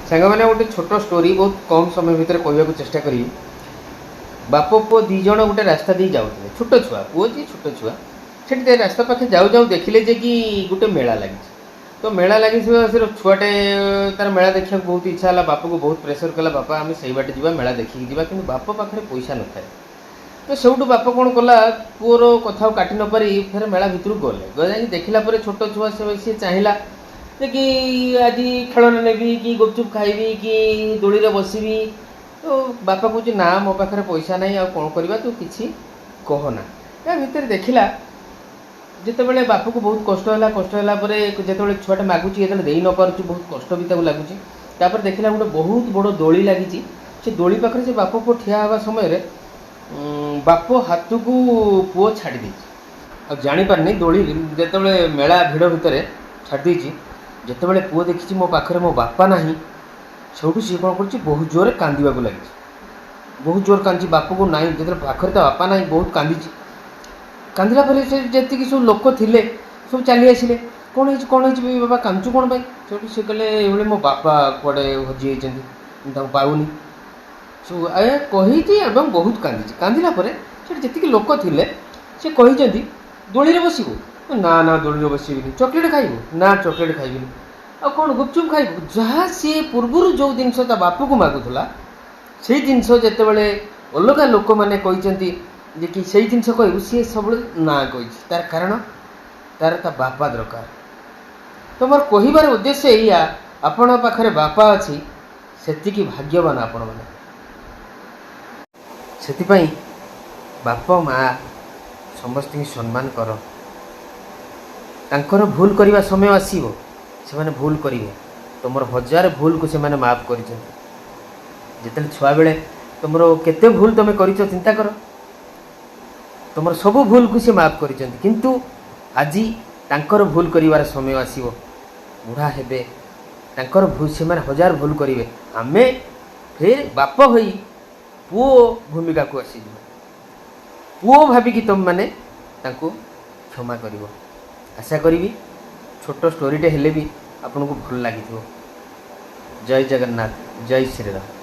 ସାଙ୍ଗମାନେ, ଗୋଟେ ଛୋଟ ଷ୍ଟୋରି ବହୁତ କମ୍ ସମୟ ଭିତରେ କହିବାକୁ ଚେଷ୍ଟା କରିବି। ବାପ ପୁଅ ଦୁଇ ଜଣ ଗୋଟେ ରାସ୍ତା ଦେଇ ଯାଉଥିଲେ। ଛୋଟ ଛୁଆ, ପୁଅ ଯିଏ ଛୋଟ ଛୁଆ। ସେଠି ରାସ୍ତା ପାଖେ ଯାଉ ଯାଉ ଦେଖିଲେ ଯେ କି ଗୋଟେ ମେଳା ଲାଗିଛି। ତ ମେଳା ଲାଗିଥିବା ସେ ଛୁଆଟେ ତାର ମେଳା ଦେଖିବାକୁ ବହୁତ ଇଚ୍ଛା ହେଲା। ବାପାକୁ ବହୁତ ପ୍ରେସର କଲା, "ବାପା, ଆମେ ସେଇ ବାଟେ ଯିବା, ମେଳା ଦେଖିକି ଯିବା।" କିନ୍ତୁ ବାପ ପାଖରେ ପଇସା ନଥାଏ। ତ ସେଇଠୁ ବାପ କ'ଣ କଲା, ପୁଅର କଥାକୁ କାଟି ନ ପାରି ଫେର ମେଳା ଭିତରକୁ ଗଲେ। ଯାଇକି ଦେଖିଲା ପରେ ଛୋଟ ଛୁଆ ସେ, ସିଏ ଚାହିଁଲା ଯେ କି ଆଜି ଖେଳନା ନେବି କି ଗୁପଚୁପ୍ ଖାଇବି କି ଦୋଳିରେ ବସିବି। ତ ବାପା କହୁଛି, "ନା, ମୋ ପାଖରେ ପଇସା ନାହିଁ, ଆଉ କ'ଣ କରିବା, ତୁ କିଛି କହନା।" ୟା ଭିତରେ ଦେଖିଲା ଯେତେବେଳେ ବାପକୁ ବହୁତ କଷ୍ଟ ହେଲା। କଷ୍ଟ ହେଲା ପରେ ଯେତେବେଳେ ଛୁଆଟା ମାଗୁଛି, ଯେତେବେଳେ ଦେଇ ନ ପାରୁଛି, ବହୁତ କଷ୍ଟ ବି ତାକୁ ଲାଗୁଛି। ତାପରେ ଦେଖିଲା ଗୋଟେ ବହୁତ ବଡ଼ ଦୋଳି ଲାଗିଛି। ସେ ଦୋଳି ପାଖରେ ସେ ବାପ ପୁଅ ଠିଆ ହେବା ସମୟରେ ବାପ ହାତକୁ ପୁଅ ଛାଡ଼ି ଦେଇଛି ଆଉ ଜାଣିପାରିନି। ଦୋଳି ଯେତେବେଳେ ମେଳା ଭିଡ଼ ଭିତରେ ଛାଡ଼ି ଦେଇଛି। ଯେତେବେଳେ ପୁଅ ଦେଖିଛି ମୋ ପାଖରେ ମୋ ବାପା ନାହିଁ, ସେଇଠୁ ସିଏ କ'ଣ କରୁଛି, ବହୁତ ଜୋରରେ କାନ୍ଦିବାକୁ ଲାଗିଛି। ବହୁତ ଜୋର କାନ୍ଦିଛି। ବାପକୁ ନାହିଁ, ଯେତେବେଳେ ପାଖରେ ତା ବାପା ନାହିଁ, ବହୁତ କାନ୍ଦିଛି। କାନ୍ଦିଲା ପରେ ସେ ଯେତିକି ସବୁ ଲୋକ ଥିଲେ ସବୁ ଚାଲି ଆସିଲେ। "କ'ଣ ହେଇଛି? କ'ଣ ହେଇଛି ବାବା? କାନ୍ଦୁଛୁ କ'ଣ ପାଇଁ?" ସେଇଠୁ ସେ କହିଲେ, "ଏଇଭଳି ମୋ ବାପା କୁଆଡ଼େ ହଜିଯାଇଛନ୍ତି, ମୁଁ ତାଙ୍କୁ ପାଉନି।" ସବୁ ଏ କହିଛି ଏବଂ ବହୁତ କାନ୍ଦିଛି। କାନ୍ଦିଲା ପରେ ସେଠି ଯେତିକି ଲୋକ ଥିଲେ ସେ କହିଛନ୍ତି, "ଦୋଳିରେ ବସିବୁ?" "ନା ନା, ଦୋଳିରେ ବସିବିନି।" "ଚକୋଲେଟ୍ ଖାଇବୁ?" "ନା, ଚକୋଲେଟ୍ ଖାଇବିନି।" "ଆଉ କ'ଣ, ଗୁପଚୁପ୍ ଖାଇବୁ?" ଯାହା ସିଏ ପୂର୍ବରୁ ଯେଉଁ ଜିନିଷ ତା ବାପକୁ ମାଗୁଥିଲା, ସେଇ ଜିନିଷ ଯେତେବେଳେ ଅଲଗା ଲୋକମାନେ କହିଛନ୍ତି ଯେ କି ସେଇ ଜିନିଷ କହିବୁ, ସିଏ ସବୁବେଳେ ନା କହିଛି। ତାର କାରଣ ତାର ତା ବାପା ଦରକାର। ତ ମୋର କହିବାର ଉଦ୍ଦେଶ୍ୟ ଏଇଆ, ଆପଣଙ୍କ ପାଖରେ ବାପା ଅଛି, ସେତିକି ଭାଗ୍ୟବାନ ଆପଣମାନେ। ସେଥିପାଇଁ ବାପା ମା ସମସ୍ତଙ୍କୁ ସମ୍ମାନ କର। ତାଙ୍କର ଭୁଲ କରିବା ସମୟ ଆସିବ, ସେମାନେ ଭୁଲ କରିବେ। ତୁମର ହଜାର ଭୁଲକୁ ସେମାନେ ମାଫ କରିଛନ୍ତି। ଯେତେବେଳେ ଛୁଆବେଳେ ତୁମର କେତେ ଭୁଲ ତୁମେ କରିଛ, ଚିନ୍ତା କର। ତୁମର ସବୁ ଭୁଲକୁ ସେ ମାଫ କରିଛନ୍ତି। କିନ୍ତୁ ଆଜି ତାଙ୍କର ଭୁଲ କରିବାର ସମୟ ଆସିବ, ବୁଢ଼ା ହେବେ, ତାଙ୍କର ଭୁଲ ସେମାନେ ହଜାର ଭୁଲ କରିବେ। ଆମେ ଫେର ବାପ ହୋଇ ପୁଅ ଭୂମିକାକୁ ଆସିଯିବ। ପୁଅ ଭାବିକି ତୁମେମାନେ ତାଙ୍କୁ କ୍ଷମା କରିବ। ଆଶା କରିବି ଛୋଟ ଷ୍ଟୋରିଟେ ହେଲେ ବି ଆପଣଙ୍କୁ ଭଲ ଲାଗିଥିବ। ଜୟ ଜଗନ୍ନାଥ, ଜୟ ଶ୍ରୀରାମ।